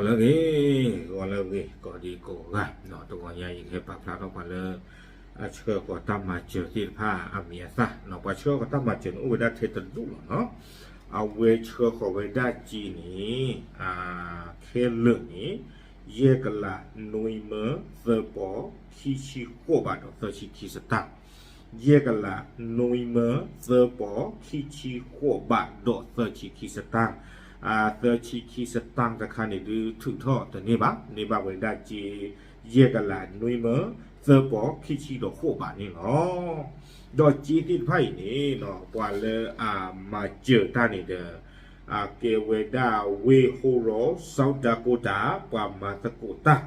လၢဂ့ၤ, ဂီၤလၢဂ့ၤ ကိးဒံကိးဂၤ, တဂီၤညါအံၤ ယကဟဲပာ်ဖျါထီၣ်ပှၤလၢ အဆှၢဃီၤတၢ်မၤစၢၤသ့ၣ်တဖၣ်အမံၤအသၣ်, ပှၤဆှၢဃီၤတၢ်မၤစၢၤန့ၣ် အိၣ်ဝဲဒၣ်ထဲတဒူၣ်လီၤနီၤ. အဝဲဆှၢဃီၤဝဲဒၣ်စ့န့ၣ် ခဲလၢာ်န့ၣ် ယဲၢ်ကလးနွံမၢ သၢပီၤ ခံဆံဃိးဘးဒီးသၢဆံခံစတၢ် ယဲၢ်ကလးနွံမၢ သၢပီၤ ခံဆံဃိးဘးဒီးသၢဆံခံစတၢ်. သၢဆံခံစတၢ်တခါန့ၣ်ဒုးထုးထီၣ်တန့ၢ်ဘၣ်, န့ၢ်ဘၣ်ဝဲဒၣ်စ့ ယဲၢ်ကလးနွံမၢ သၢပီၤ ခံဆံဒီးဃိးဘးန့ၣ်လီၤ. ဒီးစ့သ့ၣ်တဖၣ်အံၤန့ၣ် ပှၤလၢအမၤစၢၤတၢ်န့ၣ်ဒီး ကဲဝဲဒၣ်ဝ့ၢ်ဟိရီ South Dakota ပှၤမၤသကိးတၢ်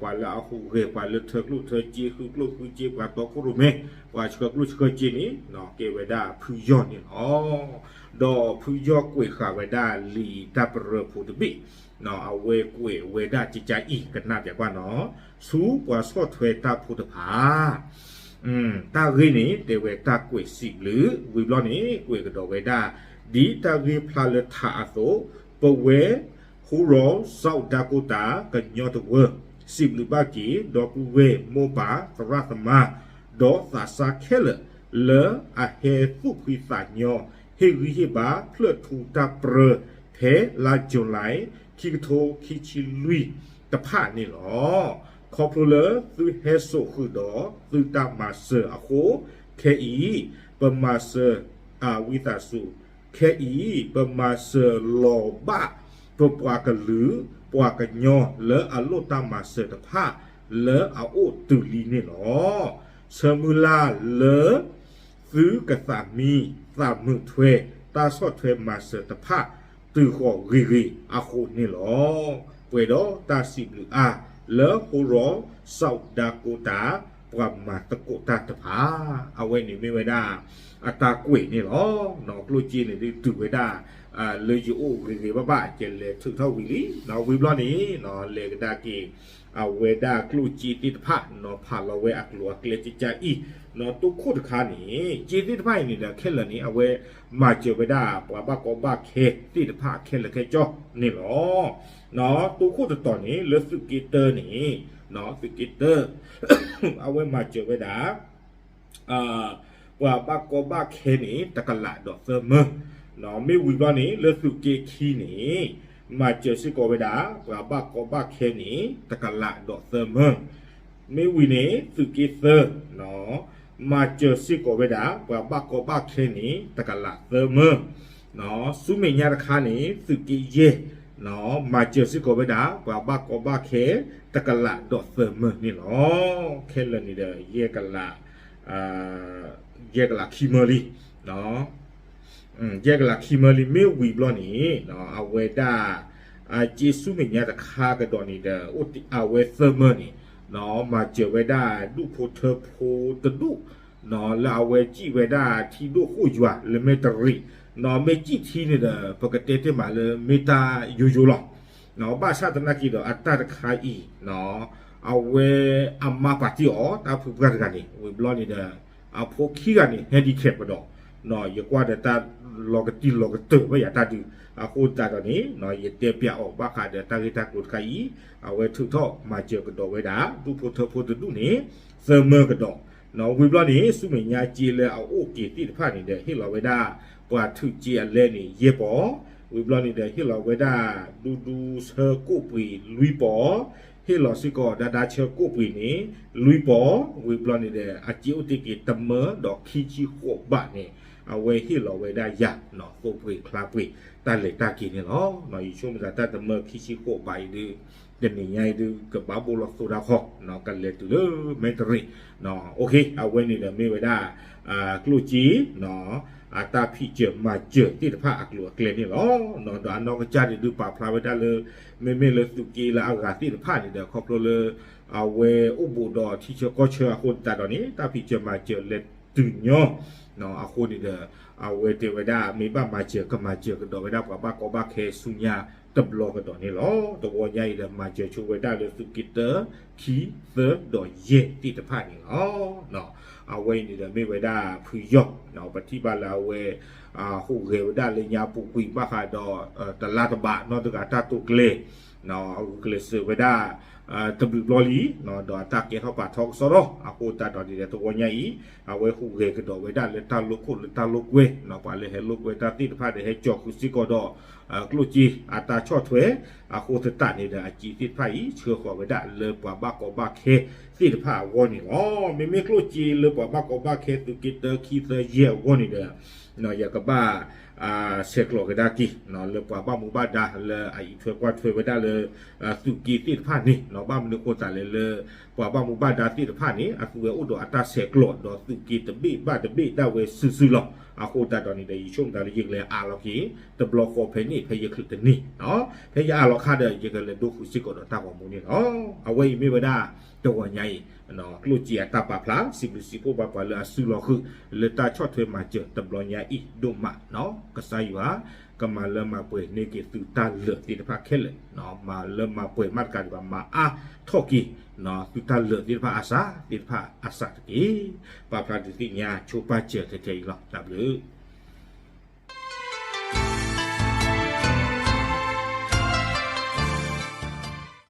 ပှၤလၢအဟူးဂဲၤ ပှၤလၢထၢကျိၣ်ထၢစ့ ဃုကျိၣ်ဃုစ့ ပှၤတီခိၣ်ရိၣ်မဲ ပှၤဆှၢကျိၣ်ဆှၢစ့န့ၣ် ကဲဝဲဒၣ်ဖုယီၢ်န့ၣ်လီၤ. ဒီးဖုယီၢ်ကွဲးဃာ်ဝဲဒၣ်လံာ်တၢ်ပရၢဖိတဘ့ၣ်, အဝဲကွဲးဝဲဒၣ်ကကါအံၤ ကနၣ်ပျးကွၢ်နီၤ, ဆူပှၤဆီၣ်ထွဲတၢ်ဖိတဖၣ် တၢ်ဂ့ၢ်န့ၣ် တဲဝဲတၢ်ကွဲးစံးဘျုး, ဝံၤဘျီန့ၣ် ကွဲးကဒီးဝဲဒၣ် ဒ်တၢ်ဂ့ၢ်ဖျါလၢထးအသိး, ပဝဲ ဟူရီ South Dakota ကညီတဝၢ စံးဘျုးဘၣ်က့ၤ ဒီပုၢ်ဝဲၢ်မိၢ်ပၢ် သရၣ်သမါ ဒီးသးစၢ်ခဲလၢာ် လၢအဟဲသူၣ်ဖှံသးညီ ဟ့ၣ်ဂံၢ်ဟ့ၣ်ဘါ ဖျၢၣ်ထူတၢ်ပရၢ ဖဲလါ July ခံကထိခံဆံလွံၢ်တဖၣ်န့ၣ်လီၤ. ခီဖျိလၢသုဟဲစိာ်ဃုာ်ဒီးသုတၢ်မၤစၢၤအဃိ, ခဲအံၤ ပမၤစၢၤ ဝံသးစူၤ ခဲအံၤ ပမၤစၢၤလီၤဘၣ် ပပှၤကလုာ် ပှၤကညီလၢအလိၣ်တၢ်မၤစၢၤတဖၣ် လၢအအိၣ်တုၤလံန့ၣ်လီၤ. ဆၢမုၢ်လၢ်လၢ သုကသးမံ သးမုာ်ထွဲ တၢ်ဆီၣ်ထွဲမၤစၢၤတဖၣ် တုၤဃီၤဂ့ၤဂ့ၤအဃိန့ၣ်လီၤ. ပှဲၤဒီးတၢ်စံးဘျုးအါ လၢဟူရီ South Dakota ပှၤမၤသကိးတၢ်တဖၣ် အဝဲန့ၣ်မ့ၢ်ဝဲဒၣ် အတၢ်ကွဲးန့ၣ်လီၤ. ကျိၣ်စ့န့ၣ်ဒုးတုၤဝဲဒၣ် လၢယအိၣ်ဂ့ၤဂ့ၤဘၣ်ဘၣ် ကလဲၤထုးထီၣ်ဝံၤလံ, ဝံၤဘျီန့ၣ် လဲၤကဒါက့ၤ အဝဲဒၣ်ကျိၣ်စ့သ့ၣ်တဖၣ် ဖးလီၤဝဲအကျိၤအကျဲကကါအံၤ, တိခိၣ်တခါန့ၣ် စ့သ့ၣ်တဖၣ်အံၤန့ၣ်ဒီး ခဲလၢာ်န့ၣ် အဝဲမၤစၢၤဝဲဒၣ် ပှၤဘၣ်ကီဘၣ်ခဲသ့ၣ်တဖၣ်ခဲလၢာ်ခဲဆ့န့ၣ်လီၤ. တိခိၣ်တတီၤန့ၣ် လၢသုးက့တၢန့ၣ် သုးက့တၢ အဝဲမၤစၢၤဝဲဒၣ် ပှၤဘၣ်ကီဘၣ်ခဲန့ၣ် တကလးဒီးသၢမၢ, မ့ၢ်ဝံၤဘျီန့ၣ် လၢသုးက့ခံန့ၣ် မၤစၢၤစ့ၢ်ကီးဝဲဒၣ် ပှၤဘၣ်ကီဘၣ်ခဲန့ၣ် တကလးဒီးသၢမၢ, မ့ၢ်ဝံၤန့ၣ် သုးက့သၢ မၤစၢၤစ့ၢ်ကီးဝဲဒၣ် ပှၤဘၣ်ကီဘၣ်ခဲန့ၣ် တကလးသၢမၢ, ဆူမဲာ်ညါတခါန့ၣ် သုးက့ယဲၢ် မၤစၢၤစ့ၢ်ကီးဝဲဒၣ် ပှၤဘၣ်ကီဘၣ်ခဲ တကလးဒီးသၢမၢန့ၣ်လီၤ. ခဲလၢာ်န့ၣ်ဒီး ယဲၢ်ကလး ယဲၢ်ကလးခံမၢလံ ယဲၢ်ကလးခံမၢလံ မ့ၢ်ဝံၤဘျီန့ၣ် အဝဲဒၣ် စ့ဆူမဲာ်ညါတခါကဒီးန့ၣ်ဒီး အိၣ်အဝဲသၢမၢန့ၣ် မၤစၢၤဝဲဒၣ်ဒူၣ်ဖိထၢဖိတဒူၣ် လၢအဝဲစံၣ်ဝဲဒၣ်ထံဒိၣ်ဃိၣ်ယွၤလၢမဲၢ်တရံး, မ့ၢ်စံၣ်ထံန့ၣ်ဒီး ပကတဲတ့ၢ်မးလၢမ့ၢ်တၢ်ယိယိလီၤ. ဘၣ်ဆၣ်သနာ်က့ဒီးအတၢ်တခါအံၤ အဝဲအမါပာ်တ့ၢ်အီၤ တၢ်ဖုပှၢ်တဂၤန့ၣ် ဝံၤဘျီန့ၣ်ဒီး အဖိခံဂၤန့ၣ် handicap ကဒီး ယကွၢ်ဒီးတၢ်လီၤကတံၢ်လီၤကတၢၢ်ဘၣ်ယၤတၢ်ဒုး အဃိသတးဒီးန့ၣ် ယတဲပျးအီၤဘၣ်ဃးဒီးတၢ်ဂ့ၢ်တၢ်ကျိၤတခါအံၤ အဝဲထုးထီၣ်မၤစၢၤကဒီးဝဲဒၣ် ဒူၣ်ဖိထၢဖိတဒူၣ်န့ၣ် သၢမၢကဒီး ဝံၤဘျီန့ၣ် ဆူမဲာ်ညါစ့လၢအအိၣ်က့ၤသ့ၣ်တဖၣ်န့ၣ်ဒီး ဟ့ၣ်လီၤဝဲဒၣ် ပှၤထုးစ့အလဲန့ၣ် ယဲၢ်ပီၤ, ဝံၤဘျီန့ၣ်ဒီး ဟ့ၣ်လီၤဝဲဒၣ် ဒူဒူဆၢကိၣ်ပှ့ၤလွံၢ်ပီၤ, ဟ့ၣ်လီၤစ့ၢ်ကီး ဒါဒါဆၢကိၣ်ပှ့ၤန့ၣ် လွံၢ်ပီၤ, ဝံၤဘျီန့ၣ်ဒီး အစ့အိၣ်တ့ၢ်က့ၤတမၢဒီးခံဆံဃိးဘးန့ၣ် အဝဲဟ့ၣ်လီၤဝဲဒၣ်ယၤ သိပှ့ၤချါပှ့ၤ တၢ်လဲၤတၢ်က့ၤန့ၣ်လီၤ. ယဆိကမိၣ်သးတၢ်တမၢခံဆံဃိးဘးအံၤဒုး တနံၤညါအံၤဒုး ကဘၣ်ဘိၣ်လီၤသိတၢ်ခီ ကလဲၤတုၤလၢမဲၢ်တရံး အဝဲန့ၣ်ဒီးမ့ၢ်ဝဲဒၣ် ကျိၣ်စ့ အတၢ်ဖံးစၢၤမၤစၢၤသ့ၣ်တဖၣ်အကျိၤအကျဲန့ၣ်လီၤ. ဒီးအနီၢ်ကစၢ်န့ၣ်ဒုးပာ်ဖျါဝဲဒၣ်လၢ မ့မ့ၢ်လၢသုးက့လၢအဂၤသ့ၣ်တဖၣ်န့ၣ်ဒီး ခီဖျိလၢ အဝဲအိၣ်ဘူးဒီးထံဆၢကီၢ်ဆၢအဃိသတးဒီးန့ၣ် တၢ်ဖံးစၢၤမၤစၢၤလဲၤတုၤညီ အဃိန့ၣ်ဒီး အဝဲတဲဝဲဒၣ် မ့ၢ်ဘၣ်မၤစၢၤကမၤစၢၤကဒီးဝဲဒၣ်ပှၤဘၣ်ကီဘၣ်ခဲဆူညါတဘျီကဒီးန့ၣ်လီၤ. တဝီညါအံၤဒီးမၤစၢၤဆိဝဲဒၣ်လၢသုးက့တၢ ခံ သၢဒီးယဲၢ်သ့ၣ်တဖၣ်န့ၣ်လီၤ. အဝဲအံၤန့ၣ်ဒီးမ့ၢ်ဝဲဒၣ်ဖုယီၢ် ပထံၣ်ဘၣ်လၢအဝဲ ဟူးဂဲၤဝဲဒၣ်လၢညါပူၤကွံာ်ဘၣ်ဃးဒီး တလါတဘးနီတဂၤတၢ်တိာ်ကျဲၤ အဂုာ်ကျဲးစၢးဝဲဒၣ် တဘျုးဘျီလံ ဒီးအတၢ်ကဲထီၣ်ပာ်ထီၣ်ကစီဒီ အဃိသတးဒီးန့ၣ်ဒီး တဝီညါအံၤ အဝဲဟူးဂဲၤကဒီးဝဲဒၣ်လၢတၢ်လိၣ်ခိၣ်လၢတၢ်လိၣ်ကွဲ ပှၤလၢဟဲလိၣ်ကွဲတၢ်သ့ၣ်တဖၣ်ဒီး ဟဲကၠီၤဃုာ်စ့ၢ်ကီးဒီး ကျိၣ်စ့အတၢ်ဆီၣ်ထွဲ အဃိသတးန့ၣ်ဒီး အစ့သ့ၣ်တဖၣ်အံၤ ဆှၢဃီၤဝဲဒၣ်လၢပှၤဘၣ်ကီဘၣ်ခဲသ့ၣ်တဖၣ်အဂီၢ်န့ၣ်လီၤ. မ့မ့ၢ်ကျိၣ်စ့လၢပှၤဘၣ်ကီဘၣ်ခဲသုးက့တၢ ခံ သၢ ယဲၢ်အဂီၢ်န့ၣ်ဒီး ယကဘၣ် ဆဲးကျိးကဒါက့ၤ လၢပှၤဘၣ်မူဘၣ်ဒါလၢအအံးထွဲကွၢ်ထွဲဝဲဒၣ်လၢ သုးက့သ့ၣ်တဖၣ်န့ၣ် ဘၣ်မနုၤအဃိသတးလဲၣ်လၢ ပှၤဘၣ်မူဘၣ်ဒါသ့ၣ်တဖၣ်န့ၣ် အသုဝဲအိၣ်ဒီးအတၢ်ဆဲးကျိးဒီးသုးက့တဘ့ၣ်ဘၣ်တဘ့ၣ်ဒၣ်ဝဲစုာ်စုာ်လီၤ. အဃိသတးဒီးန့ၣ်ဒီး ယဆိကမိၣ်သးလၢယကလဲၤအးလီၤက့ၤ တဘျီဃီဖဲန့ၣ် ဖဲယချုးတန့ၢ် ဖဲယအးလီၤခါဒီး ယကလဲၤဒိဃုာ်စ့ၢ်ကီးဒီးတၢ်ဂီၤမူန့ၣ်လီၤ. အဝဲအံၤမ့ၢ်ဝဲဒၣ် တဝီညါအံၤ ကျိၣ်စ့အတၢ်ပာ်ဖျါ စံးဘျုးစံးဖှိၣ်ဘၣ်ပှၤလၢအစုလီၤဃုာ် လၢတၢ်ဆီၣ်ထွဲမၤစၢၤတဘျီညါအံၤဒိၣ်မး, ကစၢ်ယွၤ ကမၤလၢမၤပှဲၤန့ၢ်က့ၤသုတၢ်လၢာ်သ့ၣ်တဖၣ်ခဲလၢာ်, မၤလၢမၤပှဲၤမးတကးဒံးဘၣ် မၤအါထီၣ်က့ၤ သုတၢ်လၢာ်သ့ၣ်တဖၣ်အစးသ့ၣ်တဖၣ်အစးတက့ၢ်. ပာ်ဖျါဒုးသ့ၣ်ညါဆိပာ်စၢၤထဲထဲအံၤလီၤ. တၢ်ဘျုး